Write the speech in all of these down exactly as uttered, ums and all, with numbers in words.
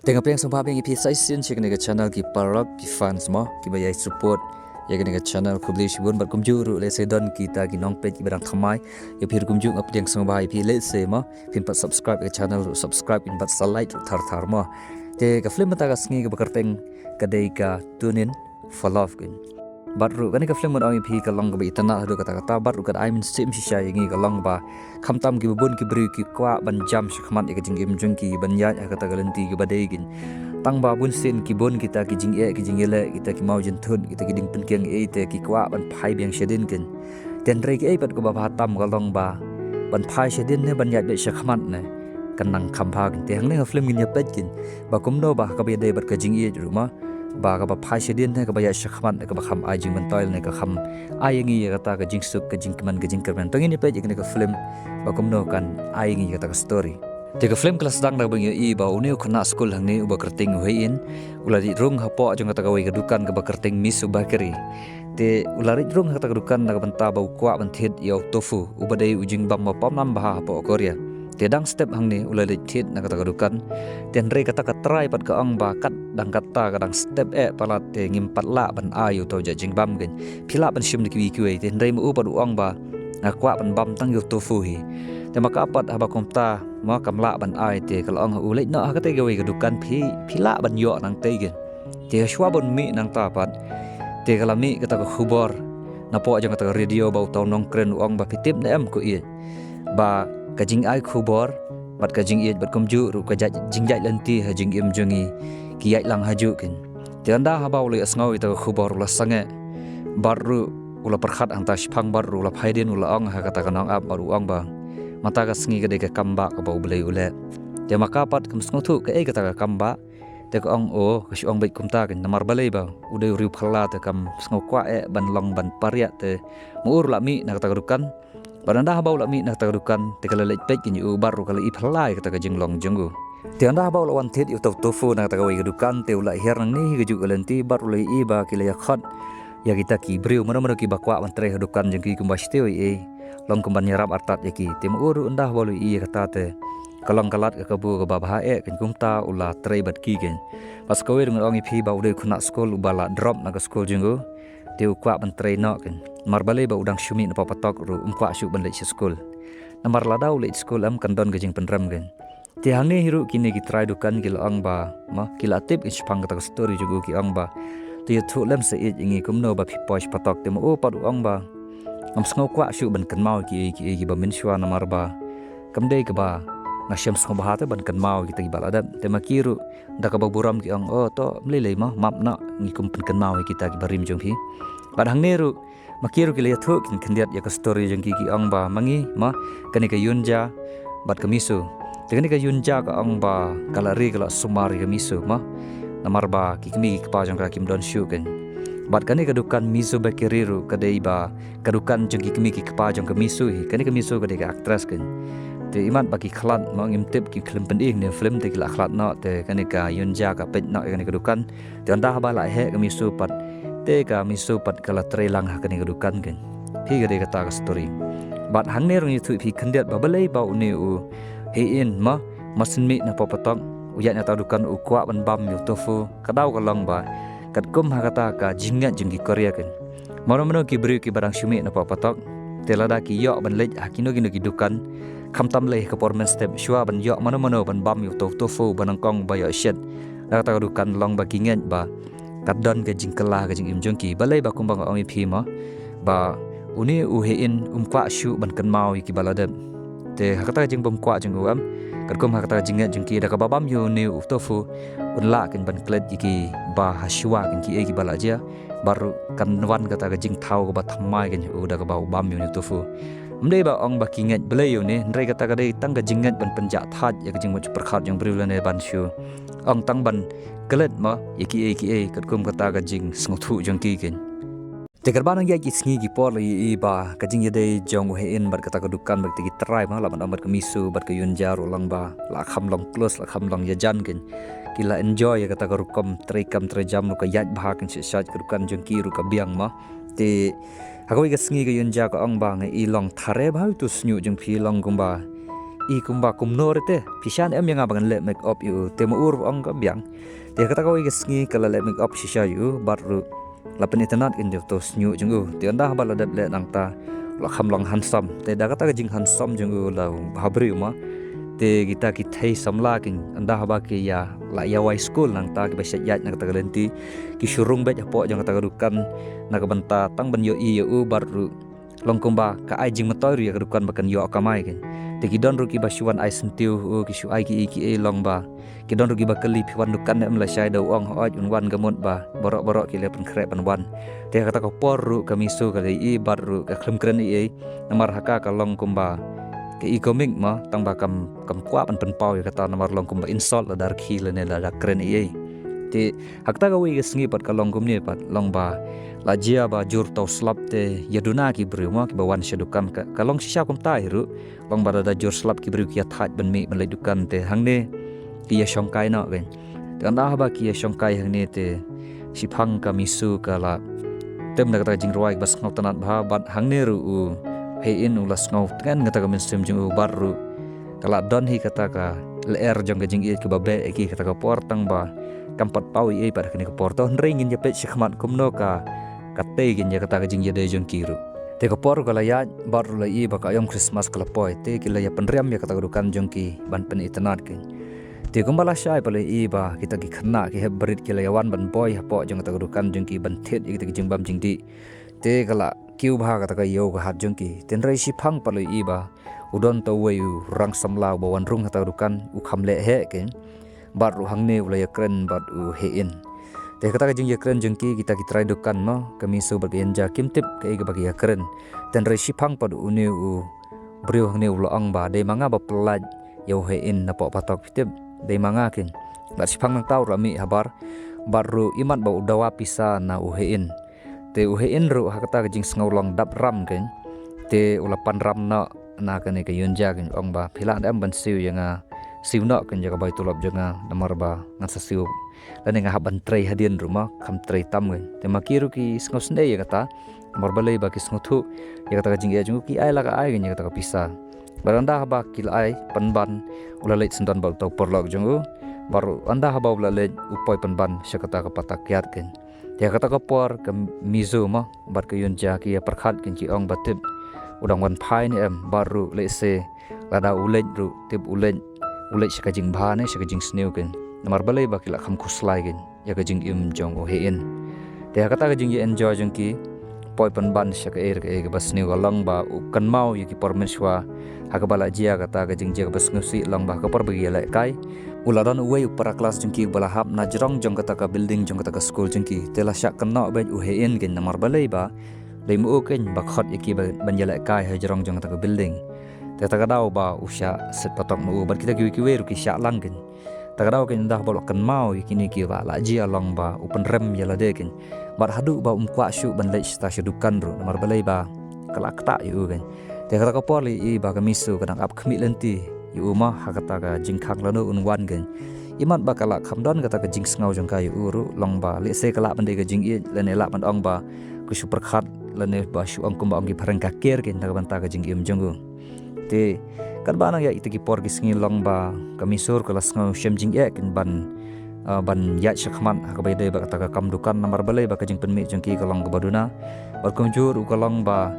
Te nga pdiang sngewbha biang ïa phi sa shisien sha kane ka channel ki paralok ki fans mo kiba ïai support ïa kane ka channel, khublei shibun. Bad kumjuh ruh lehse don kita ki nongpeit kiba dang thymmai ïa phi ruh kumjuh nga pdiang sngewbha ïa phi lehse mo phin pat subscribe ïa ka channel ruh subscribe, phin pat sa like ruh thar thar mo. Te ka film mynta ka sngi kaba kyrteng ka dei ka Tune In For Love keiñ. Bad ruh kane ka film ngan ong ïa phi ka long kaba itynnad haduh katta katta bad ruh ka ai mynsiem shisha ïa ngi ka long ba khamtam kiba bun ki briew ki kwah ban jam shakhmat ïa ka jingim jong ki ban ïaid ha kata ka lynti kaba dei keiñ. Tang ba bun sien ki bun kita ki jingeh ki jingïaleh kita ki maw jynthut kita ki dieng pynkiang ei te ki kwah ban phai biang shadien keiñ. Te hynrei kaei pat kaba bha tam ka long ba ban phai shadien ne ban ïaid beit shakhmat ne kan nang kham bha keiñ. Te hangne ha film ngin ïa peit keiñ ba kumno ba kaba ïadei bad ka jingïeit ruh ma ba kaba phai shadien ne kaba ïaid shakhmat ne kaba kham ai jingmyntoi ne ka kham ai ïa ngi ïa kata ka jingsuk ka jingkmen ka jingkyrmen. To ngin ïa peit ïa kane ka film ba kumno kan ai ïa ngi ïa kata ka story. Te ka film ka la sdang da kaba ngi ïohi ba une u khynnah skul hangne uba kyrteng u Hein u la rit rung hapoh jong kata kawei ka dukan kaba kyrteng Miso Bakery. Te u la rit rung ha kata ka dukan na ka bynta ba u kwah ban thied ïa u tofu uba dei u jingbam ba pawnam bha hapoh Korea. Te dang step hangne u la leit thied na kata ka dukan. Te hynrei kata ka trai pat ka ong ba kat dang kata ka dang step eh palat te ngim pat lah ban ai ïa uto u jait jingbam keiñ. Phi lah ban shim da kiwei kiwei te hynrei ma u pat u ong ba nga kwah ban bam tang ïa u tofu hi. Te ma ka pat haba kumta ma kam lah ban ai te ka la ong ha u leit noh ha kata kawei ka dukan phi phi lah ban ïoh nangtei keiñ. Te shuwa ban mih nangta pat te ka la mih kata ka khubor napoh jong kata ka radio ba uta u nongkren u ong ba phi tip ne em ko ïeit ba ka jingai khubor bad ka jingïeit bad kumjuh ruh ka jait jingjait lynti ha jingim jong ngi ki ïaid lang hajuh keiñ. Te ynda haba u la ïohsngew ïa kata ka khubor u la sangeh bad ruh u la pyrkhat hangta shiphang bad ruh u la phai dien u la ong ha kata ka nongap bad u ong ba mynta ka sngi ka dei ka kambah kaba U Blei u leh. Te ma ka pat kam sngewthuh kaei kata ka kambah. Te ka ong o ka shu ong beit kumta keiñ namar balei ba u dei u riewphylla te kam sngew kwah eh ban long ban pariah te ma u ruh la mih na kata ka dukan. Bad ynda haba u la mih na kata ka dukan te ka la leit peit keiñ ïa u bad ruh ka la i phylla ïa kata ka jinglong jong u. Te ynda haba u la wan thied ïa uta u tofu na kata kawei ka dukan te u la hiar nangne hi kajuh ka lynti bad u la ïohi ba ki la ïakhot ïa kita ki briew mano mano kiba kwah ban trei ha dukan jong ki kumba shu tip ïa ei long kumban ïarap artat ïa ki. Te ma u ruh ynda haba u la ïohi ïa kata te ka long ka lad ka kabu kaba bha eh keiñ kumta u la trei bad ki keiñ. Bad sa kawei ruh ngan ong ïa phi ba u dei u khynnah skul uba la drop na ka skul jong u. Te u kwah ban trei noh keiñ namar balei ba u dang shu mih na pop patok ruh um kwah shuh ban leit sha skul. Namar lada u leit skul em kan don ka jingpynrem keiñ. Te hangne hi ruh kine ki trai dukan ki la ong ba ma ki la tip keiñ shaphang kata ka story jong u ki ong ba to ïathuh lem sa ïeit ïa ngi kumno ba phi poi sha patok te ma u pat u ong ba ngam sngew kwah shuh ban kynmaw kiei kiei kiba mynshuwa namar ba kam dei kaba nga shem sngewbha te ban kynmaw kita kiba la dep. Te ma ki ruh da kaba burom ki ong o to ym lei lei ma map noh ngi kum pynkynmaw ïa kita kiba rim jong phi. Bad hangne ruh ma ki ruh ki la ïathuh keiñ khyndiat ïa ka story jong ki ki ong ba ma ngi ma kane ka Yunja bad ka Miso. Te kane ka Yunja ka ong ba ka la ri ka la sumar ïa ka Miso ma namar ba ki kmie ki kpa jong ka kim don shuh keiñ. Bad kane ka dukan Miso Bakery ruh ka dei ba ka dukan jong ki kmie ki kpa jong ka Miso hi. Kane ka Miso ka dei ka actress keiñ. Te imat ba ki khlad ma ngim tip ki khlem pyni ne film te ki la khlad noh te kane ka Yunja ka peit noh ïa kane ka dukan. Te ynda haba la heh ka Miso pat te ka Miso pat ka la trei lang ha kane ka dukan keiñ. Phi ka dei kata ka story. Bad hangne ruh ngi ïathuh ïa phi khyndiat ba balei ba une u Hein ma ma syn mih na pop patok u ïaid na ta dukan u kwah ban bam ïa u tofu ka daw ka long ba katkum ha kata ka jingngeit jong ki Korea keiñ. Mano mano ki briew kiba dang shu mih na pop patok te lada ki ïoh ban leit ha kino kino ki dukan khamtam lei ha ka por mynstep shuwa ban ïoh mano mano ban bam ïa u tofu ba nyngkong ba ïoh shet na kata ka dukan long ba ki ngeit ba ka don ka jingkylla ha ka jingim jong ki. Balei ba kumba nga ong ïa phi ma ba une u Hein um kwah shuh ban kynmaw ïa kiba la dep. Te ha kata ka jingbymkwah jong u em katkum ha kata ka jingngeit jong ki da kaba bam ïa une u tofu un lah keiñ ban klet ïa kiba ha shuwa keiñ kiei kiba la jia. Bad ruh kan wan kata ka jingthaw kaba thymmai keiñ ha u da kaba u bam ïa une u tofu. Ym dei ba ong ba ki ngeit Blei ïa une hynrei kata ka dei tang ka jingngeit ban pynjah thait ïa ka jingmut pyrkhat jong u briew lane ban shu ong tang ban klet ma ïa kiei kiei katkum kata ka jingsngewthuh jong ki keiñ. Te katba nang ïaid ki sngi ki por la ïohi ba ka jingïadei jong u Hein bad kata ka dukan bad kita ki trai ma la ban ong bad ka Miso bad ka Yunja ruh long ba la kham long close la kham long ïajan keiñ. Ki la enjoy ïa kata ka rukom trei kam trei jam ruh ka ïaid bha keiñ shisha ka dukan jong ki ruh ka biang ma. Te ha kawei ka sngi ka Yunja ka ong ba nga i long thare bha ïa uto u shñiuh jong phi long kumba i kumba kumno re te, phi shan em ïa nga ba ngan leh make up ïa u. Te ma u ruh ong ka biang. Te kata kawei ka sngi ka la leh make up shisha ïa u bad ruh la pynitynnad kein ïa uto u shñiuh jong u. Te ynda haba la dep leh nangta la kham long handsome. Te da kata ka jinghandsome jong u la bha briew ma. Te kita ki thei samla kein ynda haba ki ïa la ïa wai skul nangta kiba shait ïaid na kata ka lynti ki shu rung beit hapoh jong kata ka dukan na ka bynta tang ban ïohi ïa u bad ruh long kumba ka ai jingmyntoi ruh ïa ka dukan ba kan ïoh kamai kein. Te ki don ruh kiba shu wan ai syntiew, u ki shu ai kiei kiei long ba ki don ruh kiba kylli phi wan dukan ne em lashai, da u ong hooid un wan ka mut ba baroh baroh ki la pynkhreh ban wan. Te kata ka por ruh ka Misu ka la ïohi bad ruh ka khlem kren ei ei namar ha ka ka long kumba ka i comic ma tang ba kam kam kwah ban pynpaw ïa kata namar long kumba insult lada rkhie lane lada kren ei ei. Te ha kata kawei ka sngi pat ka long kumne pat long ba la jia ba jur tau slap te ïa duna ki briew ma kiba wan sha dukan ka, ka long shisha kumta hi ruh long ba lada jur slap ki briew ki ïa thait ban mih ban leit dukan te hangne ki ïa shongkai noh kein. Te ynda haba ki ïa shongkai hangne te shiphang ka Misu ka la tem da kata ka jingrwai kaba sngewtynnat bha bad hangne ruh u Hei In u la sngewtngen kata ka mynsiem jong u bad ruh ka la don hi kata ka lyer jong ka jingïeit kaba beh ïa ki kata ka por tang ba kam pat paw ei ei pat ha kane ka por. To hynrei ngin ïa peit shakhmat kumno ka ka tei kein ïa kata ka jingïadei jong ki ruh. Te ka por ka la ïaid bad ruh la i ba ka aïom Christmas ka la poi te ki la ïa pynriam ïa kata ka dukan jong ki ban pynitynnad kein. Te kumba lashai pat la i ba kita ki khynnah ki hep barit ki la ïa wan ban boi hapoh jong kata ka dukan jong ki ban thied ïa kita ki jingbam jingdih. Te ka la kiew bha kata ka ïew ka hat jong ki. Te hynrei shiphang pat la i ba u don tawei u rang samla uba wan rung ha kata ka dukan u kham leh heh kein. Bad ruh hangne u la ïa kren bad u Hei In. Te kata ka jingïakren jong ki kita ki trai dukan ma ka Misu bad ka Yonja kim tip kaei kaba ki ïakren. Te hynrei shiphang pat une u briew hangne u la ong ba dei ma nga ba pyllait ïa u Hei In napoh patok phi tip. Dei ma nga kein. Bad shiphang nangta u la mih habar bad ruh imat ba u dawa pisa na u Hei In. Te u Hei In ruh ha kata ka jingsngew long dap ram kein. Te u la pan ram noh na kane ka Yonja kein ong ba phi lah da em ban siew ïa nga, siew noh kein ïa ka bai tulop jong nga namar ba ngan sa siew lane nga hap ban trei hadien ruh ma kham trei tam kein. Te ma ki ruh ki sngewsynei ïa kata namar balei ba ki sngewthuh ïa kata ka jingeh jong u, ki ai la ka ai kein ïa kata ka pisa. Bad ynda haba ki la ai pynban u la leit syndon bad uta u paralok jong u. Bad ruh ynda haba u la leit u poi pynban sha kata ka pata kiad kein. Te ha kata ka por ka Misu ma bad ka Yonja ki ïa pyrkhat kein ki ong ba tip u dang wan phai ne em bad ruh lehse lada u leit ruh tip u leit u leit sha ka jingbha ne sha ka jingsniew kein. Namar balei ba ki la kham khuslai kein ïa ka jingim jong u Hei In. Te ha kata ka jingïa enjoy jong ki poi pynban sha kaei re kaei kaba sniew ka long ba u kynmaw ïa ki por mynshuwa ha kaba la jia kata ka jingjia kaba sngewsih long ba ha ka por ba ki ïalehkai u la don uwei u para klas jong ki uba la hap na jrong jong kata ka building jong kata ka skul jong ki. Te la shah kynnoh beit u Hei In kein namar balei ba dei ma u kein ba khot ïa ki ba ban ïalehkai ha jrong jong kata ka building. Te kata ka daw ba u shah set patok ma u bad kita kiwei kiwei ruh ki shah lang kein. Kata ka daw kein ynda ba la kynmaw ïa kine kiba la jia long ba u pynrem ïa lade kein. Bad haduh ba um kwah shuh ban leit shata sha dukan ruh namar balei ba ka la ktah ïa u kein. Te kata ka por la i ba ka Misu ka dang ap khmih lynti ïa u ma ha kata ka jingkhang lano un wan kein. Imat ba ka la kham don kata ka jingsngew jong ka ïa u ruh long ba lehse ka lah ban dei ka jingïeit lane lah ban ong ba ka shu pyrkhat lane ba shu ong kumba ong ki phareng ka ker kein na ka bynta ka jingim jong u. Te katba nang ïa ita ki por ki sngi long ba ka Misu ka la sngew shem jingeh kein ban ah, ban ïaid shakhmat ha kaba ïadei bad kata ka kam dukan namar balei ba ka jingpynmih jong ki ka long kaba duna. Bad kumjuh ruh ka long ba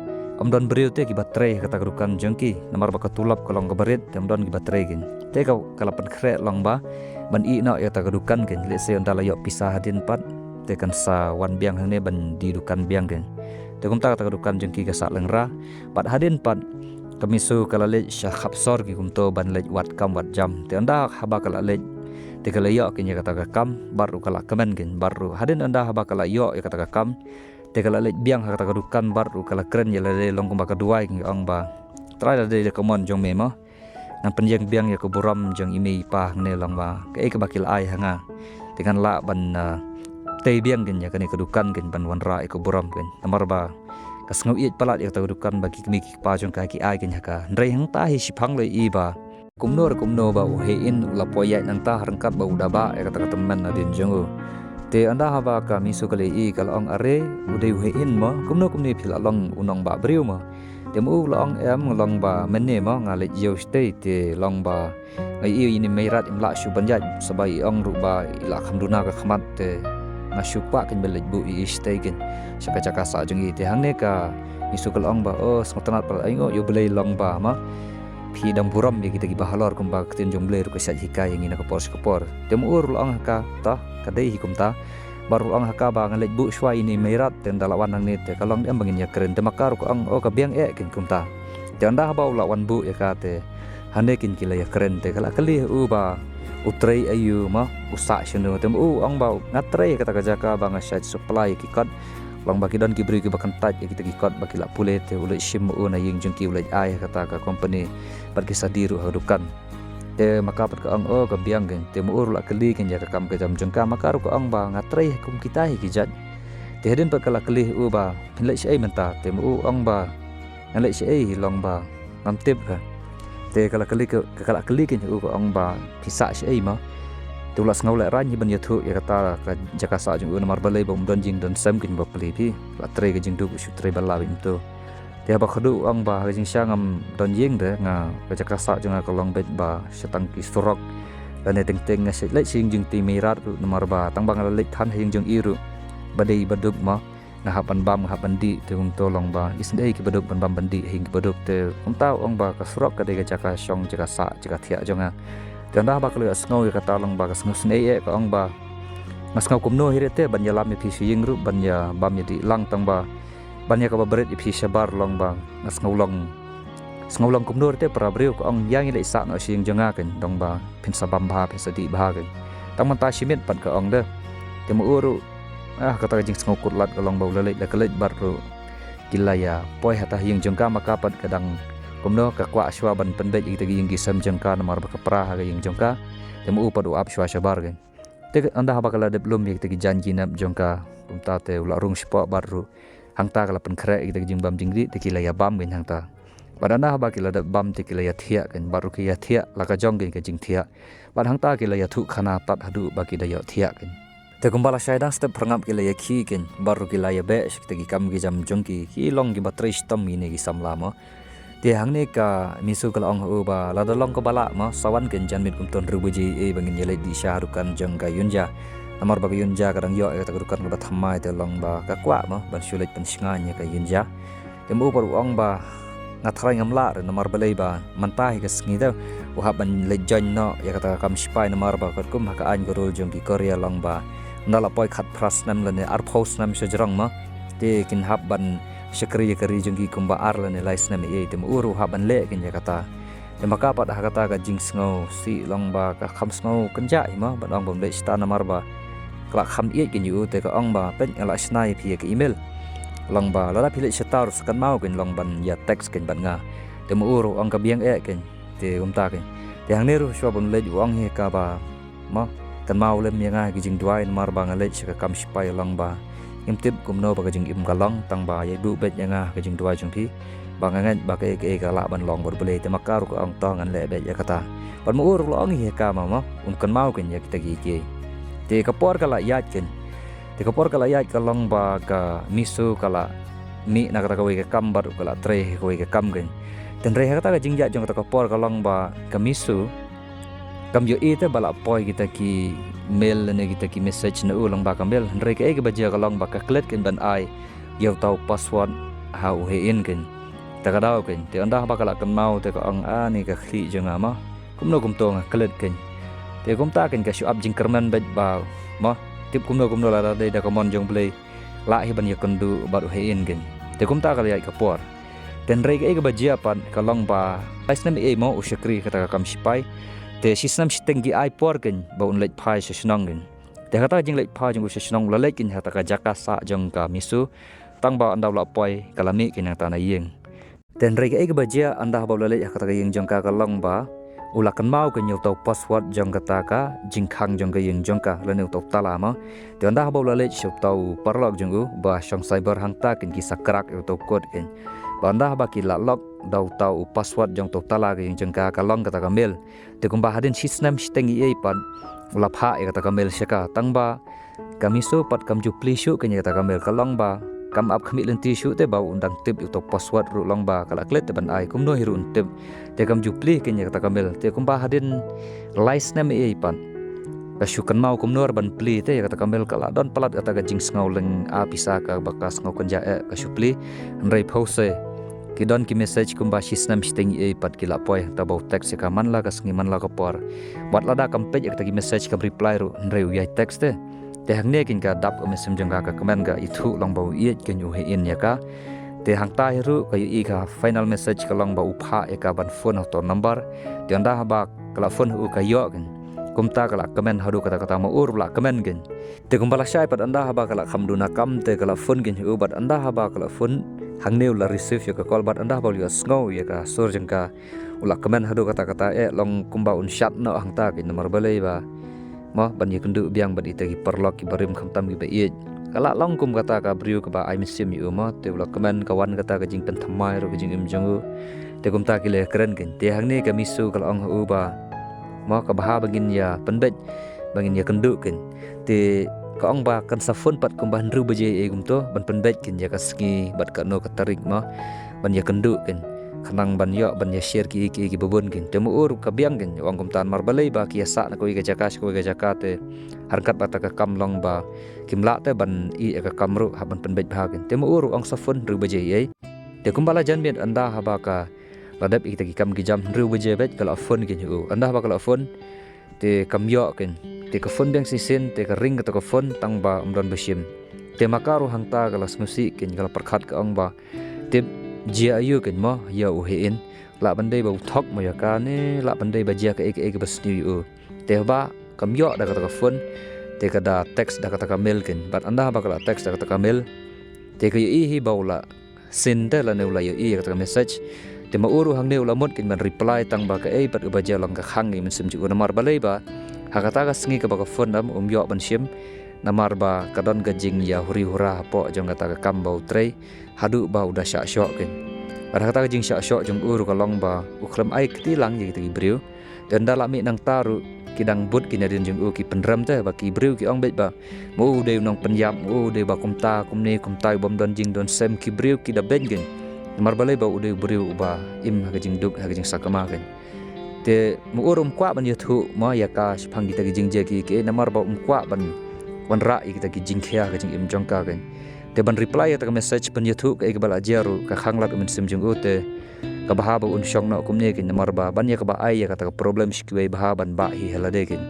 ym don briew te kiba trei ha kata ka dukan jong ki namar ba ka tulop ka long kaba rit te ym don kiba trei kein. Te ka ka la pynkhreh long ba ban ïeh noh ïa kata ka dukan kein lehse ynda la ïoh pisa hadien pat te kan sa wan biang hangne ban die dukan biang kein. Te kumta kata ka dukan jong ki ka sah lyngra bad hadien pat ka Misu ka la leit sha khap sor ki kumto ban leit wad kam wad jam. Te ynda haba ka la leit te ka la ïoh kein ïa kata ka kam bad ruh ka la kmen kein bad ruh hadien ynda haba ka la ïoh ïa kata ka kam te ka la leit biang ha kata ka dukan bad ruh ka la kren ïa lade long kumba ka duwai kein ong ba trai lade da ka mon jong me ma ngan pynïeng biang ïa ka burom jong i mei i pa hangne long ba kaei kaba ki la ai ha nga te ngan lah ban ah, tei biang kein ïa kane ka dukan kein ban wanrah ïa ka burom kein namar ba ka sngew ïeit palat ïa kata ka dukan ba ki kmie ki kpa jong ka ki ai kein ha ka. Hynrei hangta hi shiphang la i ba kumno re kumno ba u Hei In u la poi ïaid nangta ryngkat ba u da bah ïa kata ka tymmen nadien jong u. Te ynda haba ka Misu ka la i ka la ong are u dei u Hei In ma kumno kumne phi la long u nongbah briew ma. Te ma u la ong em, nga long ba mynne ma nga leit ïew shatei te long ba nga ïohi ïa ine i mei rat im lah shuh ban ïaid, sa ba i ong ruh ba i la kham duna ka khmat te nga shu kwah kein ban leit buh ïa i shatei kein sha ka jaka sah jong i. Te hangne ka Misu ka la ong ba, o, sngewtynnat palat, ai nguh ïa U Blei long ba ma phi dang burom ïa kita kiba halor, kumba ka ktien jong U Blei ruh ka shait hikai ïa ngi na ka por sha ka por. Te ma u ruh la ong ha ka, to ka dei hi kumta. Bad ruh la ong ha ka ba nga leit buh shuwa ïa ine i mei rat, te ynda la wan hangne te ka long em ba ngin ïakren. Te ma ka ruh ka ong, o, ka biang eh kein kumta. Te ynda haba u la wan buh ïa ka te hangne kein ki la ïakren. Te ka la kylli ha u ba u trei aïu ma, u sah shano. Te ma u ong ba nga trei ha kata ka jaka ba nga shait supply ïa ki kot. Long ba ki don ki briew kiba kyntait ïa kita ki kot ba ki la pule, te u leit shim ma u na ïing jong ki, u leit ai ha kata ka company bad ki sa die ruh ha dukan. Te ma ka pat ka ong, o, ka biang kein. Te ma u ruh la kylli kein ïa ka kam ka jam jong ka. Ma ka ruh ka ong ba nga trei ha kum kita hi ki jait. Te hadien pat ka la kylli ha u ba phin leit shaei mynta. Te ma u ong ba nga leit shaei hi long ba ngam tip ka. Te ka la kylli ka, ka la kylli kein ha u ka ong ba phi sah shaei ma. Te u la sngew lehraiñ hi ban ïathuh ïa kata ka jaka sah jong u, namar balei ba um don ïing don sem kein ba plie phi. La trei ka jingduk, u shu trei ba la beit mynta. Te haba khadduh u ong ba ha ka jingshisha ngam don ïing de, nga ka jaka sah jong nga ka long beit ba shatang ki surok lane teng teng. Nga shait leit sha ïing jong ine i mei rat ruh namar ba tang ba nga la leit than ha ïing jong i ruh ba dei i baduk ma, nga hap ban bam, nga hap ban dih. Te kumto long ba isynei ki baduk ban bam ban dih ha ïing ki baduk. Te kumta u ong ba ka surok ka dei ka jaka shong, jaka sah, jaka thiah jong nga. Te ynda haba ka la ïohsngew ïa kata long ba ka sngew isynei eh, ka ong ba nga sngew kumno hi re te ban ïalam ïa phi sha ïing ruh ban ïa bam ïa dih lang, tang ba ban ïa kaba bret ïa phi shabar long ba nga sngew long, sngew long kumno re te para briew. Ka ong ïa ngi leit sah noh sha ïing jong nga kein, tang ba phin sa bam bha, phin sa dih bha kein. Tang mynta shi miet pat, ka ong de. Te ma u ruh, ah, kata ka jingsngew kut lad ka long ba u la leit, la ka leit bad ruh ki la ïa poi ha ta ha ïing jong ka. Ma ka pat ka dang kumno, ka kwah shuwa ban pynbeit ïa kita ki ïing ki sem jong ka namar ba ka pra ha ka ïing jong ka. Te ma u pat u ap shuwa shabar kein. Te ynda haba ka la dep lum ïa kita ki jaiñ ki nep jong ka kumta te u la rung shapoh bad ruh hangta ka la pynkhreh ïa kita ki jingbam jingdih, te ki la ïa bam kein hangta. Bad ynda haba ki la dep bam te ki la ïa thiah kein, bad ruh ki ïa thiah la ka jong kein ka jingthiah. Bad hangta ki la ïathuh khana tad haduh ba ki da ïoh thiah kein. Te kumba la shai dang step phyrngap ki la ïa khie kein, bad ruh ki la ïa beh sha kita ki kam ki jam jong ki, ki long kiba trei shitom ïa ine ki samla mo. Te hangne ka Misu ka la ong ha u ba lada long kaba lah mo, sa wan kein janmiet kumto hynriew baje ïa ba ngin ïa leit dih sha ha dukan jong ka Yunja. Namar ba ka Yunja ka dang ïoh ïa kata ka dukan kaba thymmai, te long ba ka kwah mo ban shu leit pynshngaiñ ïa ka Yunja. Te ma u pat u ong ba nga tharai ngam lah re, namar balei ba mynta hi ka sngi te u hap ban leit join noh ïa kata ka kam sipai, namar ba katkum ha ka aiñ ka rule jong ki Korea long ba ynda la poi khatphra snem lane arphew snem sha jrong mo, te kin hap ban shakri ïa ka ri jong ki kumba ar lane lai snem ïa. Te ma u ruh u hap ban leh kein ïa kata. Te ma ka pat ha kata ka jingsngew sih long ba ka kham sngew kynjah hi mo ban ong bym leit shata, namar ba ka la kham ïeit kein ïa u. Te ka ong ba peit, nga la shna ïa phi ïa ka email. Long ba lada phi leit shata ruh sa kynmaw kein long ban ïa text kein bad nga. Te ma u ruh u ong ka biang eh kein. Te kumta kein. Te hangne ruh shuwa bym leit u ong hi ka ba mo, kynmaw lem ïa nga ha ki jingduwai namar ba nga leit sha ka kam sipai, long ba ngim tip kumno ba ka jingim ka long, tang ba ïa buh beit ïa nga ha ka jingduwai jong phi. Ba nga ngeit ba kaei kaei ka lah ban long bad U Blei. Te ma ka ruh ka ong to ngan leh beit ïa kata. Bad ma u ruh la ong hi ha ka ma mo, um kynmaw kein ïa kita kiei kiei. Te ka por ka la ïaid kein. Te ka por ka la ïaid ka long ba ka Misu ka la mih na kata kawei ka kam bad ruh ka la trei ha kawei ka kam kein. Te hynrei ha kata ka jingïaid jong kata ka por ka long ba ka Misu kam ïohi te ba la poi kita ki mail lane kita ki message na u, long ba ka mail. Hynrei kaei kaba jia ka long ba ka klet kein ban ai ïa uta u password ha u Hein kein. Te ka daw kein, te ynda ba ka la kynmaw te ka ong, a, ni ka khlieh jong nga mo, kumno kumto nga klet kein. Te kumta kein ka shu ap jingkyrmen beit ba mo, tip kumno kumno lada dei da ka mon jong U Blei lah hi ban ïakynduh bad u Hein kein. Te kumta ka la ïaid ka por. Te hynrei kaei kaba jia pat ka long ba lai snem ei mo u shakri kata ka kam sipai. Te shisnem shiteng ki ai por kein ba un leit phai sha shnong kein. Te kata ka jingleit phai jong u sha shnong u la leit kein ha kata ka jaka sah jong ka Misu. Tang ba ynda u la poi ka la mih kein hangta na ïing. Te hynrei kaei kaba jia ynda ba u la leit ha kata ka ïing jong ka ka long ba u la kynmaw kein ïa uta u password jong kata ka jingkhang jong ka ïing jong ka lane uta u tala mo. Te ynda ba u la leit sha uta u paralok jong u ba shong cyber, hangta kein ki sa crack ïa uta u code kein. Ba ynda ba ki la lock da uta u password jong uta u tala ka ïing jong ka, ka long kata ka mail. Te kumba hadien shisnem shiteng ei ei pat u la phah ïa kata ka mail sha ka, tang ba ka Misu pat kam ju plie shuh kein ïa kata ka mail, ka long ba kam ap khmih lynti shuh te ba un dang tip ïa uto u password ruh long ba ka la klet te ban ai kumno hi ruh un tip. Te kam ju plie kein ïa kata ka mail. Te kumba hadien lai snem ei ei pat ka shu kynmaw kumno ban plie te ïa kata ka mail, ka la don palat kata ka jingsngew lyngba pisa kaba ka sngew kynja eh ka shu plie. Hynrei pause ki don ki message kumba shi snem shiteng ei ei pat ki la poi, hangta ba u text ïa ka man la ka sngi man la ka por. Wat lada kam peit ïa kata ki message kam reply ruh hynrei u ïai text te. Te hangne kein ka dap ka mynsiem jong ka, ka kmen ka ithuh long ba u ïeit kein u heh in ïa ka. Te hangta hi ruh ka ïohi ka final message ka long ba u phah ïa ka ban phone ha uto u number. Te ynda haba ka la phone ha u ka ïoh kein. Kumta ka la kmen haduh katta katta, ma u ruh u la kmen kein. Te kumba la shai pat ynda haba ka la kham duna kam te ka la phone kein ha u, bad ynda haba ka la phone hangne u la receive ïa ka call, bad ynda haba u la ïohsngew ïa ka sur jong ka, u la kmen haduh katta katta, eh long kumba un shad noh hangta kein, namar balei ba, mo, ban ïakynduh biang bad ita ki paralok kiba rim khamtam kiba ïeit. Ka la long kum kata ka briew kaba ai mynsiem ïa u, mo, te u la kmen, ka wan kata ka jingpynthymmai ruh ka jingim jong u. Te kumta ki la kren kein. Te hangne ka Misu ka la ong ha u ba, mo, ka bha ba ngin ïa pynbeit, ba ngin ïakynduh kein. Te ka ong ba kan sa phone pat kumba hynriew baje ei kumto ban pynbeit kein ïa ka sngi bad kano ka tarik, mo, ban ïakynduh kein, khnang ban ïoh ban ïa share kiei kiei kiba bun kein. Te ma u ruh ka biang kein, u ong kumta, namar balei ba ki ïa sah na kawei ka jaka sha kawei ka jaka, te ha ryngkat ba kata ka kam long ba kim lah te ban ïeh ïa ka kam ruh hap ban pynbeit bha kein. Te ma u ruh u ong sa phone hynriew baje ei. Te kumba la jan miet ynda haba ka la dep ïa kita ki kam ki jam, hynriew baje beit ka la phone kein ha u. Ynda haba ka la phone te kam ïoh kein. Te ka phone biang shisien, te ka ring kata ka phone tang ba ym don ba shim. Te ma ka ruh hangta ka la sngewsih kein, ka la pyrkhat, ka ong ba, tip jia aïu kein, mo, ïa u heh in. Lah ban dei ba u thok mo ïa ka, ne lah ban dei ba jia kaei kaei kaba sniew ïa u. Te haba kam ïoh da kata ka phone, te ka da text da kata ka mail kein. Bad ynda haba ka la text da kata ka mail, te ka ïohi hi ba u la send te lane u la ïohi ïa kata ka message. Te ma u ruh hangne u la mut kein ban reply tang ba kaei pat kaba jia long ka khang ïa ka mynsiem jong u, namar balei ba ha kata ka sngi kaba ka phone, ym, um ïoh ban shim, namar ba ka don ka jingïahuri hura hapoh jong kata ka kam ba u trei, haduh ba u da shah shoh kein. Bad ha kata ka jingshah shoh jong u ruh ka long ba u khlem ai kti lang ïa kita ki briew. Te ynda la mih nangta ruh ki dang bud ki nadien jong u, ki pynrem te, ba ki briew ki ong beit ba, ma u dei u nongpynïap, ma u dei ba kumta kumne kumta, u bym don jingdon sem, ki briew ki da beiñ kein. Namar balei ba u dei u briew uba im ha ka jingduk, ha ka jingsakma kein. Te ma u ruh um kwah ban ïathuh, mo, ïa ka shaphang kita ki jingjia kiei kiei, namar ba um kwah ban wanrah ïa kita ki jingkhia ha ka jingim jong ka kein. Te ban reply ïa kata ka message, ban ïathuh kaei kaba la jia ruh ka khang lad ka mynsiem jong u. Te ka bha ba un shong noh kumne kein, namar ba ban ïa kaba ai ïa kata ka problem sha kiwei bha ban bah hi ha lade kein.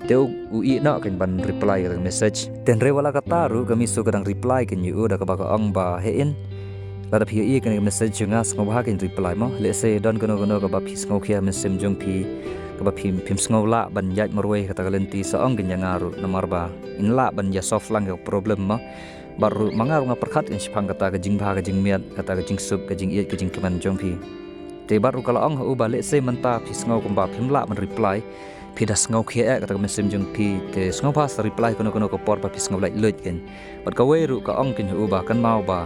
Te u, u ïeh noh kein ban reply ïa kata ka message. Te hynrei wat la katta ruh ka Misu ka dang reply kein ïa u da kaba ka ong ba, heh in, lada phi ïohi ïa kane ka message jong nga, sngewbha kein reply, mo. Lehse don kano kano kaba phi sngewkhia ha mynsiem jong phi, kaba phi, phim sngew lah ban ïaid marwei ha kata ka lynti, sa ong kein ïa nga ruh, namar ba ngin lah ban ïa solve lang ïa ka problem, mo. Bad ruh ma nga ruh nga pyrkhat kein shaphang kata ka jingbha ka jingmiat, kata ka jingsuk, ka jingïeit, ka jingkmen jong phi. Te bad ruh ka la ong ha u ba, lehse mynta phi sngew kumba phim lah ban reply, phi da sngewkhia eh kata ka mynsiem jong phi, te sngewbha sa reply kano kano ka por ba phi sngew lait luid kein. Bad kawei ruh ka ong kein ha u ba kynmaw ba,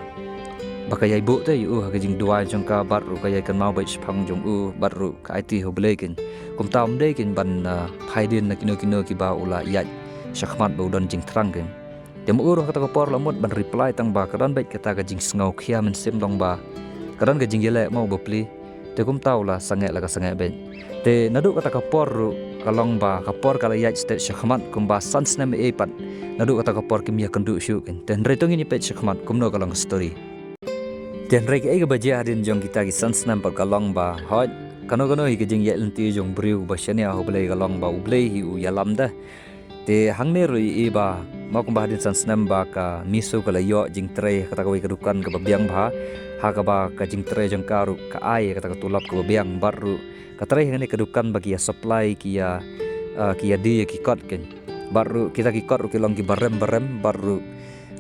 ba ka ïai buh te ïa u ha ka jingduwai jong ka, bad ruh ka ïai kynmaw beit shaphang jong u, bad ruh ka aiti ha U Blei kein. Kumta um dei kein ban, ah, phaidien na kino kino kiba u la ïaid shakhmat ba u don jingthrang kein. Te ma u ruh ha kata ka por la mut ban reply tang ba ka don beit kata ka jingsngewkhia mynsiem, long ba ka don ka jingïaleh mo ba plie. Te kumta u la sangeh la ka sangeh beit. Te naduh kata ka por ruh ka long ba ka por ka la ïaid stet shakhmat kumba san snem ei ei pat. Naduh kata ka por kim ïakynduh shuh kein. Te hynrei to ngin ïa peit shakhmat kumno ka long ka story. Te hynrei kaei kaba jia hadien jong kita ki san snem pat ka long ba, hooid, kano kano hi ka jingïaid lynti jong u briew ba shaniah ha U Blei ka long ba U Blei hi u ïalam da. Te hangne ruh i, i ba, mo, kumba hadien san snem ba ka Misu ka la ïoh jingtrei ha kata kawei ka dukan kaba biang bha, ha kaba ka jingtrei jong ka ruh ka ai kata ka tulop kaba biang, bad ruh ka trei hangne ka dukan ba ki ïa supply, ki ïa, ah, ki ïa die ïa ki kot kein. Bad ruh kita ki kot ruh ki long kiba rem ba rem, bad ruh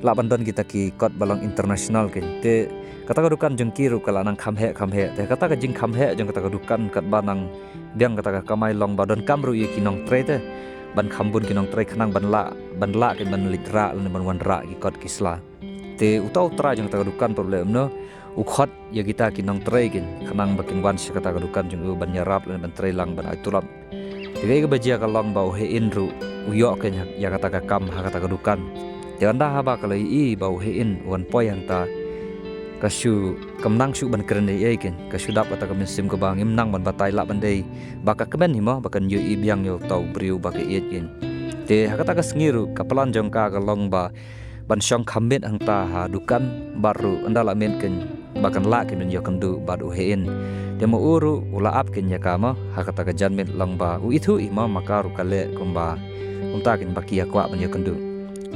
lah ban don kita ki kot ba long international kein. Te kata ka dukan jong ki ruh ka la nang kham heh kham heh. Te kata ka jingkham heh jong kata ka dukan katba nang biang kata ka kamai long ba donkam ruh ïa ki nongtrei te ban kham bun ki nongtrei khnang ban lah, ban lah kein ban leit rah lane ban wanrah ki kot ki sla. Te uta u trai jong kata ka dukan pat u leh kumno, u khot ïa kita ki nongtrei kein khnang ba kin wan sha kata ka dukan jong u ban ïarap lane ban trei lang ban ai tulop. Te kaei kaba jia ka long ba u Hein ruh u ïoh kein ïa kata ka kam ha kata ka dukan. Te ynda haba ka la ïohi ba u Heh In u wan poi hangta, ka shu, kam nang shuh ban kren ei ei kein, ka shu dap kata ka mynsiem kaba ngim nang ban batai lah ban dei ba ka kmen hi mo, ba kan ïohi biang ïa uta u briew ba ka ïeit kein. Te ha kata ka sngi ruh ka plan jong ka ka long ba ban shong kham miet hangta ha dukan, bad ruh ynda la miet kein ba kan lah kein ban ïakynduh bad u Heh In. Te ma u ruh u la ap kein ïa ka mo ha kata ka janmiet, long ba u ithuh hi mo ma ka ruh ka leh kumba, kumta kein ba ki ïa kwah ban ïakynduh.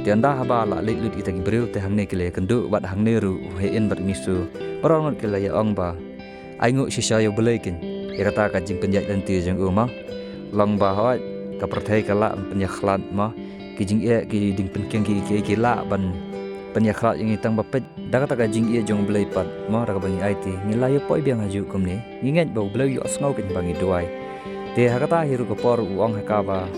Te ynda haba la leit lut kita ki briew te hangne ki la ïakynduh, bad hangne ruh u Heh In bad u Misu baroh ngut ki la ïa ong ba ai nguh shisha ïa u Blei kein ïa kata ka jingpynïaid lynti jong u mo. Long ba hooid, ka pyrthei ka lah ban pynïakhlad mo, ki jingeh, ki jingpynkieng, ki, ki, ki lah ban pynïakhlad ïa ngi, tang ba peit da kata ka jingïeit jong u Blei pat mo, da kaba ngi aiti ngi la ïa poi biang ha juh kumne. Ngi ngeit ba u Blei u ïohsngew kein ba ngi duwai. Te ha kata hi ruh ka por u ong ha ka ba,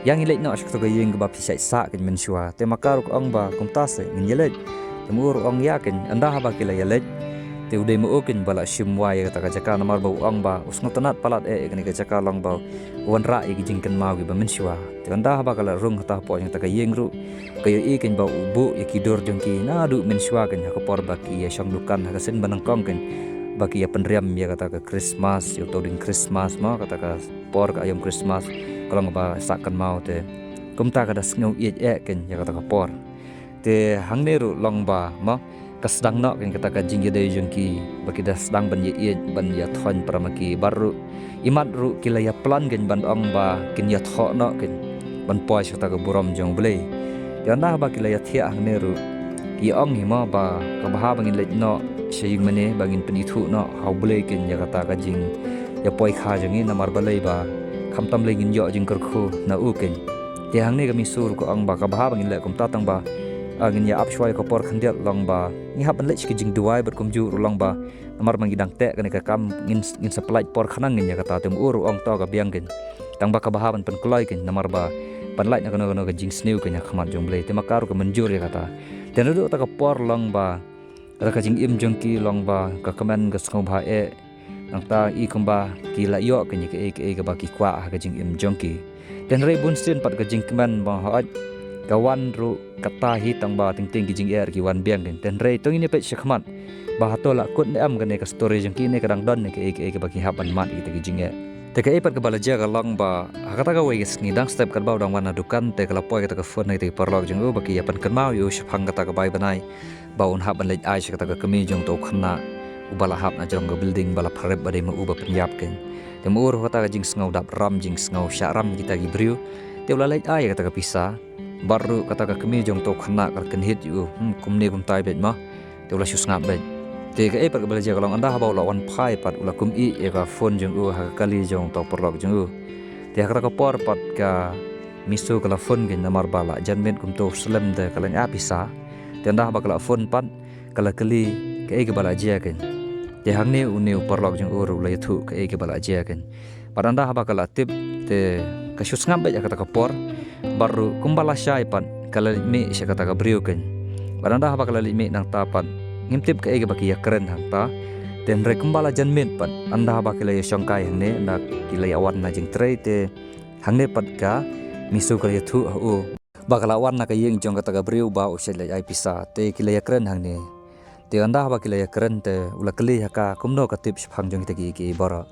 ïa ngi leit noh sha kata ka ïing kaba phi shait sah kein mynshuwa. Te ma ka ruh ka ong ba kumta se ngin ïa leit. Te ma u ruh u ong ïa kein, ynda haba ki la ïa leit, te u dei ma u kein ba la shim wai ïa kata ka jaka, namar ba u ong ba u sngewtynnat palat eh ïa kane ka jaka, long ba u wanrah ïa ki jingkynmaw kiba mynshuwa. Te ynda haba ka la rung hata hapoh jong kata ka ïing ruh, ka ïohi kein ba u buh ïa ki dur jong ki naduh mynshuwa kein ha ka por ba ki ïa shong dukan, ha ka sien ba nyngkong kein ba ki ïa pynriam ïa kata ka Christmas, ïa uto u dieng Christmas mo, kata ka por ka aïom Christmas, ka long ba sah kynmaw. Te kumta ka da sngew ïeit eh kein ïa kata ka por. Te hangne ruh long ba mo, ka sdang noh kein kata ka jingïadei jong ki, ba ki da sdang ban ïa ïeit, ban ïa thoiñ para ma ki, bad ruh imat ruh ki la ïa plan kein ban ong ba kin ïathoh noh kein ban poi sha kata ka burom jong u Blei. Te ynda haba ki la ïa thiah hangne ruh, ki ong hi mo ba ka bha ba ngin leit noh sha ïing mane, ba ngin pynithuh noh ha u Blei kein ïa kata ka jingïapoi kha jong ngi, namar balei ba khamtam lei ngin ïoh jingkyrkhu na u kein. Te hangne ka Misu ruh ka ong ba ka bha ba ngin leh kumta, tang ba, ah, ngin ïa ap shuwa ïa ka por khyndiat, long ba ngi hap ban leit sha ka jingduwai bad kumjuh ruh long ba namar ba ngi dang teh kane ka kam, ngin, ngin sa pynlait por khnang ngin ïa kata. Te ma u ruh u ong to ka biang kein, tang ba ka bha ban pynkloi kein, namar ba ban lait na kano kano ka jingsniew kein ha khmat jong u Blei. Te ma ka ruh ka mynjur ïa kata. Te naduh kata ka por long ba kata ka jingim jong ki long ba ka kmen, ka sngewbha eh. Nangta i kumba ki la ïoh kein ïa kaei kaei kaba ki kwah ha ka jingim jong ki. Te hynrei bunsien pat ka jingkmen ba hooid ka wan ruh kata hi, tang ba teng teng ki jingeh ki wan biang kein. Te hynrei to ngin ïa peit sha khmat ba hato la kut ne em kane ka story jong ki, ne ka dang don ne kaei kaei kaba ki hap ban mad ïa kita ki jingeh. Te kaei pat kaba la jia ka long ba ha kata kawei ka sngi, dang step katba u dang wan na dukan, te ka la poi kata ka phone na kita ki paralok jong u ba ki ïa pynkynmaw ïa u shaphang kata ka bai bnai, ba un hap ban leit ai sha kata ka kmie jong uto u khynnah uba la hap na jrong ka building, ba la pharep ba dei ma u ba pynïap kein. Te ma u ruh kata ka jingsngew dap ram, jingsngew shah ram kita ki briew, te u la leit ai ïa kata ka pisa. Bad ruh kata ka kmie jong uto u khynnah ka la kynhit ïa u, hmm, kumne kumtai beit mo. Te u la shu sngap beit. Te kaei pat kaba la jia ka long, ynda haba u la wan phai pat, u la kum ïeh ïa ka phone jong u ha ka kali jong uto u paralok jong u. Te ha kata ka por pat ka Misu ka la phone kein, namar ba la janmiet kumto u slem te ka la ai pisa. Te ynda haba ka la phone pat, ka la kylli kaei kaba la jia kein. Te hangne une u paralok jong u ruh u la ïathuh kaei kaba la jia kein. Bad ynda haba ka la tip, te ka shu sngap beit ha kata ka por. Bad ruh kumba lashai pat ka la leit mih sha kata ka briew kein. Bad ynda haba ka la leit mih nangta pat, ngim tip kaei kaba ki ïa kren hangta. Te hynrei kumba la janmiet pat, ynda haba ki la ïa shongkai hangne, ynda ki la ïa wan na jingtrei, te hangne pat ka Misu ka la ïathuh ha u ba ka la wan na ka ïing jong kata ka briew ba u shait leit ai pisa, te ki la ïa kren hangne. Te ynda haba ki la ïa kren te u la kylli ha ka kumno ka tip shaphang jong kita kiei kiei baroh.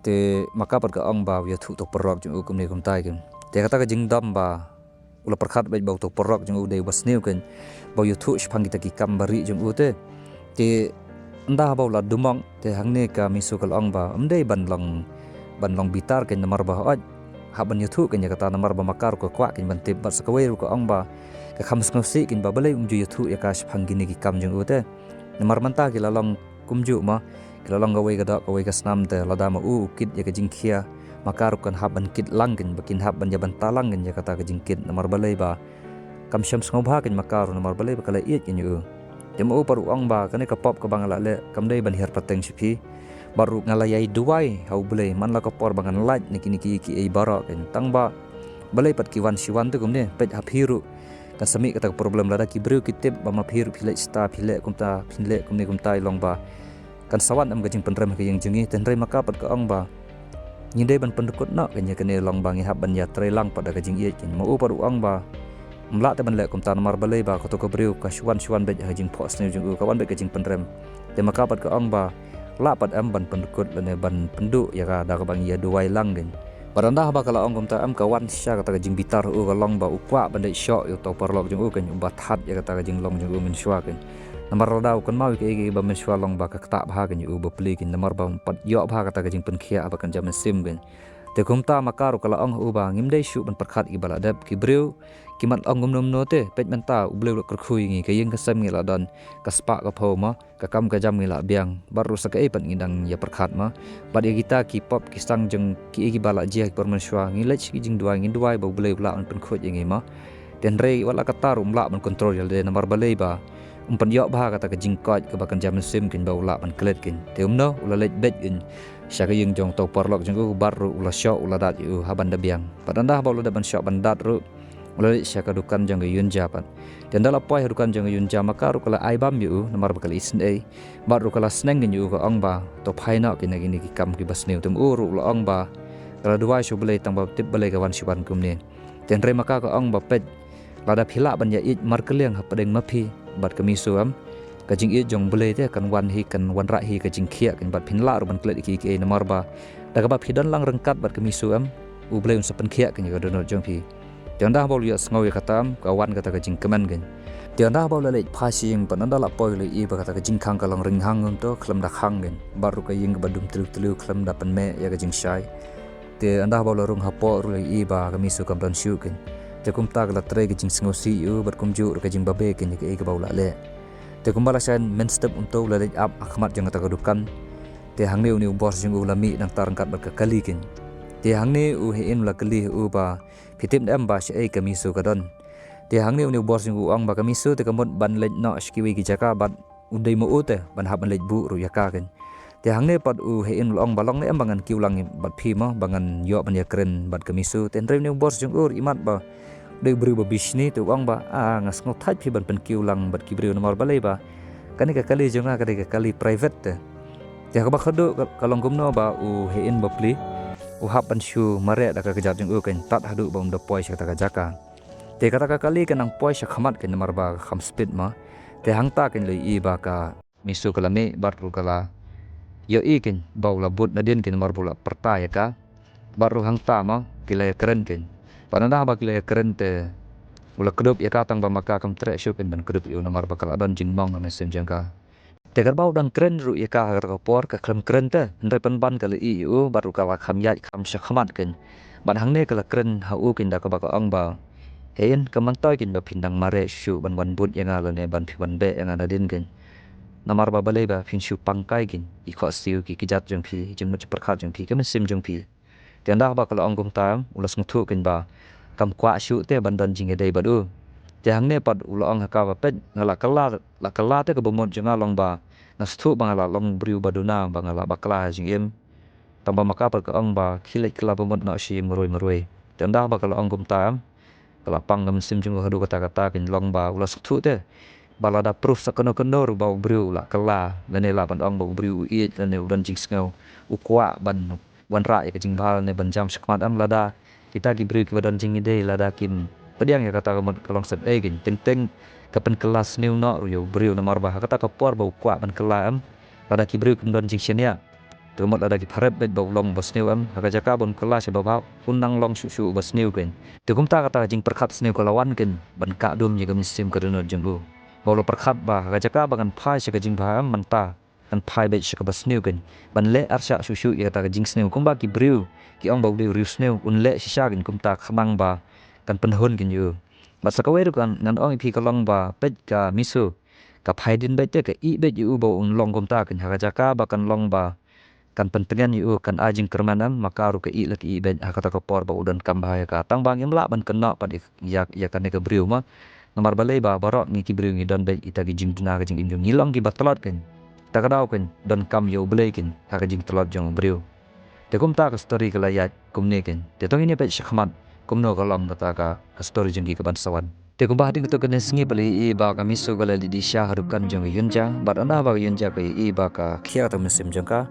Te ma ka pat ka ong ba u ïathuh uto u paralok jong u kumne kumtai kein. Te kata ka jingdom ba u la pyrkhat beit ba uto u paralok jong u dei uba sniew kein, ba u ïathuh shaphang kita ki kam barieh jong u te. Te ynda haba u la dumok, te hangne ka Misu ka la ong ba ym dei ban long, ban long bitar kein, namar ba hooid hap ban ïathuh kein ïa kata, namar ba ma ka ruh ka kwah kein ban tip. Bad sa kawei ruh ka ong ba ka kham sngewsih kein ba balei um ju ïathuh ïa ka shaphang kine ki kam jong u te. Namar mynta ki la long kumjuh mo, ki la long kawei ka doh kawei ka snam, te lada ma u u kit ïa ka jingkhia, ma ka ruh kan hap ban kit lang kein, ba kin hap ban ïa bynta lang kein ïa kata ka jingkit, namar balei ba kam shym sngewbha kein ma ka ruh, namar balei ba ka la ïeit kein ïa u. Te ma u pat u ong ba kane ka pop kaba nga la leh kam dei ban hiar pateng sha phi. Bad ruh nga la ïai duwai ha u Blei man la ka por ba ngan lait na kine kiei kiei baroh kein, tang ba balei pat ki wan shi wan te kumne, peit ha phi ruh kan sa mih kata ka problem, lada ki briew ki tip ba ma phi ruh phi leit sha ta, phi leh kumta, phi leh kumne kumtai, long ba kan sa wan em ka jingpynrem ha ka ïing jong ngi. Te hynrei ma ka pat ka ong ba ngin dei ban pyndkut noh kein ïa kane, long ba ngi hap ban ïatrei lang pat da ka jingïeit kein. Ma u pat u ong ba Ym lah te ban leh kumta namar balei ba kato ka briew ka shu wan shu wan beit ha ka jingphohsniew jong u, ka wan beit ka jingpynrem. Te ma ka pat ka ong ba lah pat em ban pyndkut lane ban pynduh ïa ka da kaba ngi ïa duwai lang kein. Bad ynda haba ka la ong kumta em ka wan sha kata ka jingbitar u ka long ba u kwah ban leit shoh ïa uto u paralok jong u kein, uba that ïa kata ka jinglong jong u mynshuwa kein. Namar lada u kynmaw ïa kaei kaei ba mynshuwa long ba ka ktah bha kein ïa u bapli kein, namar ba um pat ïoh bha kata ka jingpynkhiah haba kan jam mynsiem kein. Te kumta ma ka ruh ka la ong ha u ba ngim dei shuh ban pyrkhat ïa kiba la dep, ki briew ki mat ong kumno kumno te, peit mynta U Blei u la kyrkhu ïa ngi, ka ïing ka sem ngi la don, ka spah ka phew ma, ka kam ka jam ngi la biang, bad ruh sa kaei pat ngi dang ïa pyrkhat ma. Bad ïa kita ki pop ki sang jong kiei kiba la jia ha ki por mynshuwa, ngi leit sha ki jingduwai, ngi duwai ba U Blei u lah ban pynkhuid ïa ngi ma. Te hynrei wat la katta ruh um lah ban kontrol ïa lade namar balei ba um pynïoh bha kata ka jingkoit kaba kan jam mynsiem kein ba u lah ban klet kein. Te kumno u la leit beit kein sha ka ïing jong uto u paralok jong u bad ruh u la shoh u la dat ïa u ha ban da biang. Bad ynda haba u la dep ban shoh ban dat ruh u la leit sha ka dukan jong ka Yunja pat. Te ynda la poi ha dukan jong ka Yunja ma ka ruh ka la ai bam ïa u namar ba ka la isynei. Bad ruh ka la sneng kein ïa u, ka ong ba to phai noh kein na kine ki kam kiba sniew. Te ma u ruh u la ong ba ka la duwai sha U Blei tang ba tip balei ka wan shu wan kumne. Te hynrei ma ka ka ong ba peit, lada phi lah ban ïa ïeit markylliang hapdeng ma phi bad ka Miso em, ka jingïeit jong U Blei te kan wan hi, kan wanrah hi ka jingkhiah kein, bad phin lah ruh ban klet ïa kiei kiei namar ba da kaba phi don lang ryngkat bad ka Miso em, U Blei un sa pynkhiah kein ïa ka dohnud jong phi. Te ynda haba u la ïohsngew ïa kata em, ka wan kata ka jingkmen kein. Te ynda haba u la leit phai sha ïing pat, ynda la poi u la ïohi ba kata ka jingkhang ka long ringhang kumto khlem da khang kein, bad ruh ka ïing kaba dum tliw tliw khlem da pynmeh ïa ka jingshai. Te ynda haba u la rung hapoh ruh u la ïohi ba ka Miso kam don shuh kein. Te kumta ka la trei ka jingsngewsih ïa u bad kumjuh ruh ka jingbabe kein ïa kaei kaba u la leh. Te kumba la shai mynstep kumto u la leit ap ha khmat jong kata ka dukan. Te hangne une u boss jong u u la mih nangta ryngkat bad ka kali kein. Te hangne u Hein u la kylli ha u ba phi tip ne em ba shaei ka Miso ka don. Te hangne une u boss jong u u ong ba ka Miso te ka mut ban leit noh sha kiwei ki jaka bad u dei ma u te ban hap ban leit buh ruh ïa ka kein. Te hangne pat u Hein u la ong ba long ne em ba ngan kiew lang bad phi ma ba ngan ïoh ban ïakren bad ka Miso. Te hynrei une u boss jong u ruh imat ba u dei u briew ba bishni, te u ong ba, ah, nga sngewthait phi ban pynkiew lang bad ki briew namar balei ba kane ka kali jong nga ka dei ka kali private te. Te ha kaba khadduh ka, ka long kumno ba u Hein bapli u hap ban shu mareh da ka kjat jong u kein tad haduh ba um da poi sha kata ka jaka. Te kata ka kali ka nang poi sha khmat kein namar ba ka kham speed ma. Te hangta kein la ïohi ba ka Miso ka la mih bad ruh ka la ïohi kein ba u la bud nadien kein namar ba u la pyrta ïa ka. Bad ruh hangta ma ki la ïakren kein. Bad ynda haba ki la ïakren te u la kdup ïa ka tang ba ma ka kam treh shuh kein ban kdup ïa u namar ba ka la don jingmong ha mynsiem jong ka. Te katba u dang kren ruh ïa ka ha kata ka por ka khlem kren te, hynrei pynban ka la ïeh ïa u bad ruh ka la kham ïaid kham sha khmat kein. Bad hangne ka la kren ha u kein da kaba ka ong ba, Hein, kam myntoi kein ba phin dang mareh shuh ban wan bud ïa nga lane ban phi wan beh ïa nga nadien kein. Namar ba balei ba phin shu pang kai kein ki khohsiew ki kjat jong phi, jingmut jingpyrkhat jong phi, ka mynsiem jong phi. Te ynda haba ka la ong kumta em, u la sngewthuh kein ba kam kwah shuh te ban don jingïadei bad u. Te hangne pat u la ong ha ka ba peit, nga la kylla, la kylla te kaba mut jong nga long ba nga sngewthuh ba nga la long briew ba duna, ba nga la bakla ha jingim. Tang ba ma ka pat ka ong ba khie leit kylla ba mut noh sha ïing marwei marwei. Te ynda haba ka la ong kumta em, ka la pang ka mynsiem jong u haduh katta katta kein long ba u la sngewthuh te ba lada proof sa kano kano ruh ba u briew u la kylla lane lah ban ong ba u briew u ïeit lane u don jingsngew, u kwah ban wanrah ïa ka jingbha lane ban jam shakhmat em, lada kita ki briew kiba don jingïadei lada kim pdiang ïa kata ka mut ka long sep ei kein, teng teng ka pynkylla sniew noh ruh ïa u briew namar ba ha kata ka por ba u kwah ban kylla em, lada ki briew kim don jingshaniah, te ka mut lada ki pharep beit ba u long ba sniew em, ha ka jaka ban kylla sha babha un nang long shuh shuh ba sniew kein. Te kumta kata ka jingpyrkhat sniew ka la wan kein ban kah dum ïa ka mynsiem ka dohnud jong u. Ba u la pyrkhat ba ha ka jaka ba ngan phai sha ka jingbha em, mynta ngan phai beit sha kaba sniew kein ban leh arshah shuh shuh ïa kata ka jingsniew, kumba ki briew ki ong ba u dei u riewsniew, un leh shisha kein kumta khnang ba kan pynhun kein ïa u. Bad sa kawei ruh kan ngan ong ïa phi ka long ba peit ka Miso ka phai dien beit te, ka ïeh beit ïa u ba un long kumta kein ha ka jaka ba kan long ba kan pyntngen ïa u, kan ai jingkyrmen em, ma ka ruh ka ïeh la ka ïeh beit ha kata ka por ba u donkam bha ïa ka. Tang ba ngim lah ban kynnoh pat ïa, ïa kane ka briew ma. Namar balei ba baroh ngi ki briew ngi don beit ita ki jingduna ka jingim jong ngi, long kiba tlot kein. Ta ka daw kein donkam ïa U Blei kein ha ka jingtlot jong u briew. Te kumta ka story ka la ïaid kumne kein. Te to ngin ïa peit shakhmat kumno ka long kata ka, ka story jong ki kaban sa wan. Te kumba hadien katto katne sngi pat la ïohi ba ka Miso ka la leit sha ha dukan jong ka Yunja, bad ynda ba ka Yunja ka ïohi ba ka khia kata ka mynsiem jong ka,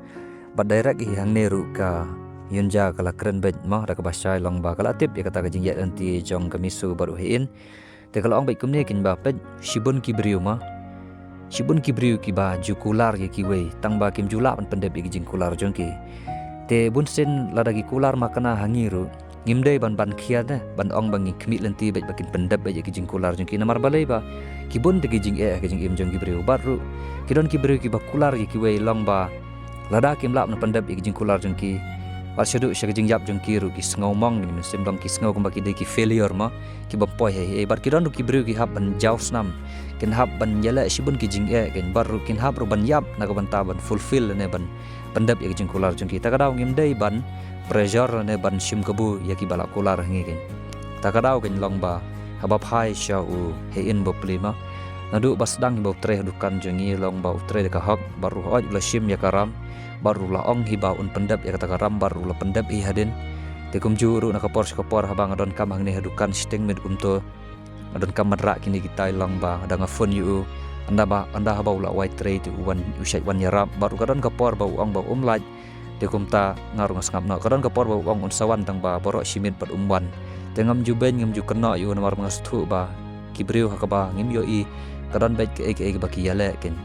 bad direct hi hangne ruh ka Yunja ka la kren beit ma da kaba shai long ba ka la tip ïa kata ka jingïaid lynti jong ka Miso bad u Hein. Te ka la ong bad kumne kein ba peit shibun ki briew ma, shibun ki briew kiba ju kular ïa kiwei tang ba kim ju lah ban pyndep ïa ki jingkular jong ki. Te bun sien lada ki kular ma kane ha ngi ruh ngim dei ban ban khia de ban ong ba ngi khmih lynti bad ba kin pyndep bad ïa ki jingkular jong ki namar balei ba ki bun de ki jingeh ha ki jingim jong ki briew bad ruh ki don ki briew kiba kular ïa kiwei long ba lada kim lah ban pyndep ïa ki jingkular jong ki bad shaduh sha ki jingïap jong ki ruh ki sngew mong, ngin sim dong ki sngew kumba ki dei ki failure ma, ki bym poi hei hei bad ki don ruh ki briew ki hap ban jaw snam, kin hap ban ïaleh shibun ki jingeh kein bad ruh kin hap ruh ban ïap na ka bynta ban fulfill ne ban pyndep ïa ki jingkular jong ki. Ta ka daw ngim dei ban pressure ne ban shim kabu ïa kiba la kular ha ngi kein. Ta ka daw kein long ba haba phai sha u Hein Bopli ma, naduh ba sdang hi ba u trei ha dukan jong ngi long ba u trei da ka hok bad ruh hooid u la shim ïa ka ram bad ruh la ong hi ba un pyndep ïa kata ka ram bad ruh la pyndep hi hadien. Te kumjuh ruh na ka por sha ka por haba nga donkam hangne ha dukan shiteng miet kumto, nga donkam ban rah kine kitai long ba da nga phone ïa u, ynda ba ynda haba u la wai trei te u wan, u shait wan ïarap bad ruh ka don ka por ba u ong ba um lait. Te kumta nga ruh nga sngap noh, ka don ka por ba u ong un sa wan tang ba baroh shi miet bad um wan. Te ngam ju beiñ ngam ju kynnoh ïa u namar ba nga sngewthuh ba ki briew ha kaba ngim ïohi ka don beit kaei kaei kaba ki ïaleh kein.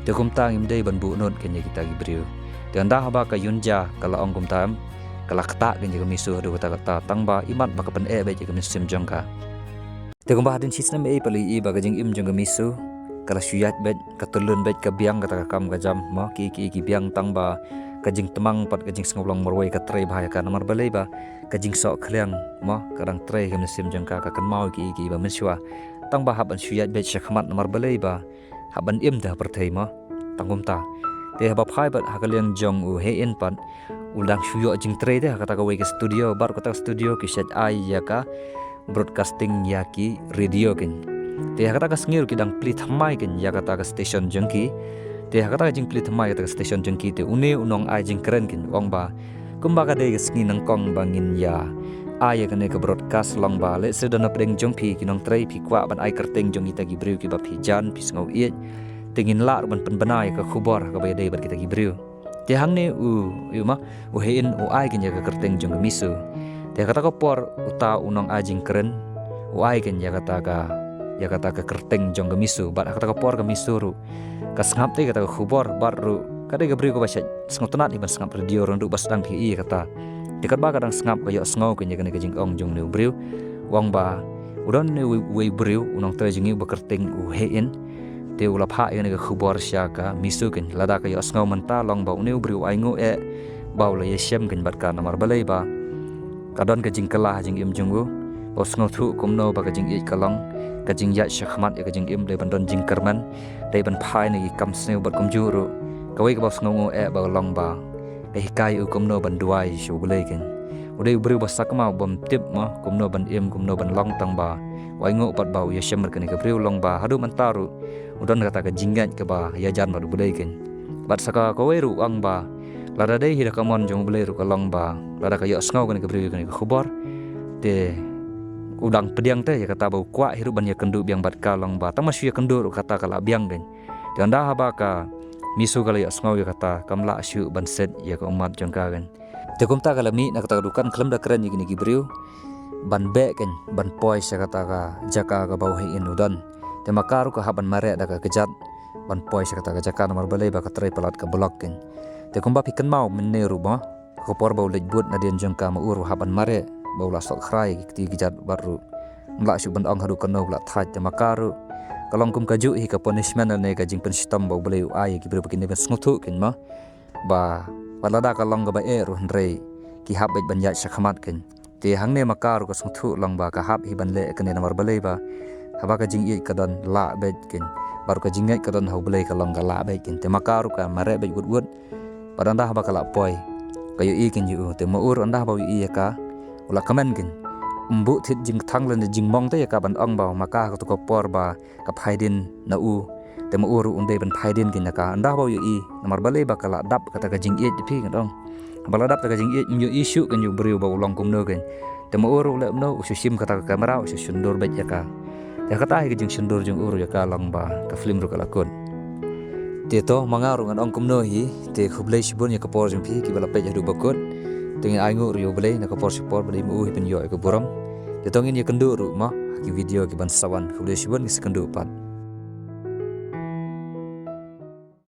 Te kumta ngim dei ban buh nud kein ïa kita ki briew. Te ynda haba ka Yunja ka la ong kumta em, ka la ktah kein ïa ka Misu haduh katta katta tang ba imat ba ka pyneh beit ïa ka mynsiem jong ka. Te kumba hadien shisnem ei pat la ïohi ba ka jingim jong ka Misu ka la shu ïaid beit, ka tyllun beit, ka biang kata ka kam ka jam mo, ki ki ki biang tang ba ka jingtmang pat ka jingsngewlong marwei ka trei bha ïa ka namar balei ba ka jingsoh khliang mo ka dang trei ha ka mynsiem jong ka, ka kynmaw ki ki ba mynshuwa tang ba hap ban shu ïaid beit sha khmat namar balei ba hap ban im te ha pyrthei mo. Tang kumta te haba phai bad ha ka liang jong u Hein pat u dang shu ïoh jingtrei te ha kata kawei ka studio bad kata ka studio ki shait ai ïa ka broadcasting ïa ki radio kein. Te ha kata ka sngi ruh ki dang plie thymmai kein ïa kata ka station jong ki. Te ha kata ka jingplie thymmai kata ka station jong ki te une u nong ai jingkren kein u ong ba kumba ka dei ka sngi nyngkong ba ngin ïa ai ïa kane ka broadcast long ba lehse da na pdeng jong phi ki nongtrei phi kwah ban ai kyrteng jong kita ki briew kiba phi jan phi sngew ïeit, te ngin lah ruh ban pynbna ïa ka khubor kaba ïadei bad kita ki briew. Te hangne u, u ma, u Hein u ai kein ïa ka kyrteng jong ka Misu. Te kata ka por uta u nong ai jingkren u ai kein ïa kata ka, ïa kata ka kyrteng jong ka Misu bad kata ka por ka Misu ruh ka sngap te kata ka khubor bad ruh ka dei ka briew kaba shait sngewtynnat hi ban sngap radio ruh naduh ba sdang phi ïohi kata. Te katba ka dang sngap ka ïohsngew kein ïa kane ka jingong jong une u briew u ong ba u don une uwei u briew u nongtrei jong ngi uba kyrteng u Hein. Te u la phah ïa kane ka khubor sha ka Misu kein lada ka ïohsngew mynta long ba une u briew u ainguh eh ba u la ïashem kein bad ka namar balei ba ka don ka jingkylla ha jingim jong u ba u sngewthuh kumno ba ka jingïeit ka long, ka jingïaid shakhmat ïa ka jingim dei ban don jingkyrmen, dei ban phai na ki kam sniew bad kumjuh ruh kawei kaba u sngewnguh eh ba ka long ba ka hikai u kumno ban duwai sha U Blei kein. U dei u briew ba sakma u bym tip ma kumno ban im kumno ban long tang ba u ainguh pat ba u ïashem bad kane ka briew long ba haduh mynta ruh u don kata ka jingngeit kaba ïajan bad U Blei kein. Bad sa ka kawei ruh u ong ba lada dei hi da ka mon jong U Blei ruh ka long ba lada ka ïohsngew kane ka briew ïa kane ka khubor te u dang pdiang te ïa kata ba u kwah hi ruh ban ïakynduh biang bad ka long ba tang ba shu ïakynduh ruh kata ka la biang kein. Te ynda haba ka Misu ka la ïohsngew ïa kata kam lah shuh ban set ïa ka ummat jong ka kein. Te kumta ka la mih na kata ka dukan khlem da kren ïa kine ki briew ban beh kein ban poi sha kata ka jaka kaba u Hein u don. Te ma ka ruh ka hap ban mareh da ka kjat ban poi sha kata ka jaka namar balei ba ka trei palat ka block kein. Te kumba phi kynmaw mynne ruh ba ka por ba u leit bud nadien jong ka ma u ruh hap ban mareh ba u la soh khrai ki kti kjat bad ruh ym lah shuh ban ong haduh kano ba la thait. Te ma ka ruh ka long kum kajuh hi ka punishment ne ka jingpynshitom ba U Blei u ai ïa ki briew ba kin dei ban sngewthuh kein ma ba wat lada ka long kaba eh ruh hynrei ki hap beit ban ïaid shakhmat kein. Te hangne ma ka ruh ka sngewthuh long ba ka hap hi ban leh kane namar balei ba haba ka jingïeit ka don lah beit kein bad ruh ka jingngeit ka don ha U Blei ka long ka lah beit kein. Te ma ka ruh ka mareh beit wut wut. Bad ynda haba ka la poi ka ïohi kein ïa u. Te ma u ruh ynda haba u ïohi ïa ka u la kmen kein. Um buh thied jingkthang lane jingmong te ïa ka ban ong ba ma ka ha kato ka por ba ka phai dien na u. Te ma u ruh um dei ban phai dien kein na ka ynda haba u ïohi namar balei ba ka la dap kata ka jingïeit te phi ngan ong. Haba la dap kata ka jingïeit ym ïohi shuh kein ïa u briew ba u long kumno kein. Te ma u ruh u leh kumno u shu shim kata ka kamera u shu shyndur beit ïa ka. Te kata hi ka jingshyndur jong u ruh ïa ka long ba ka film ruh ka la kut. Te to ma nga ruh ngan ong kumno hi. Te khublei shibun ïa ka por jong phi kiba la peit haduh ba kut. Te ngin ainguh ruh ïa U Blei na ka por sha ka por ba dei ma u hi pynïoh ïa ka burom. Te Te to ngin ïa kynduh ruh mo ha ki video ki ban sa wan, khublei shibun, ngin sa kynduh pat.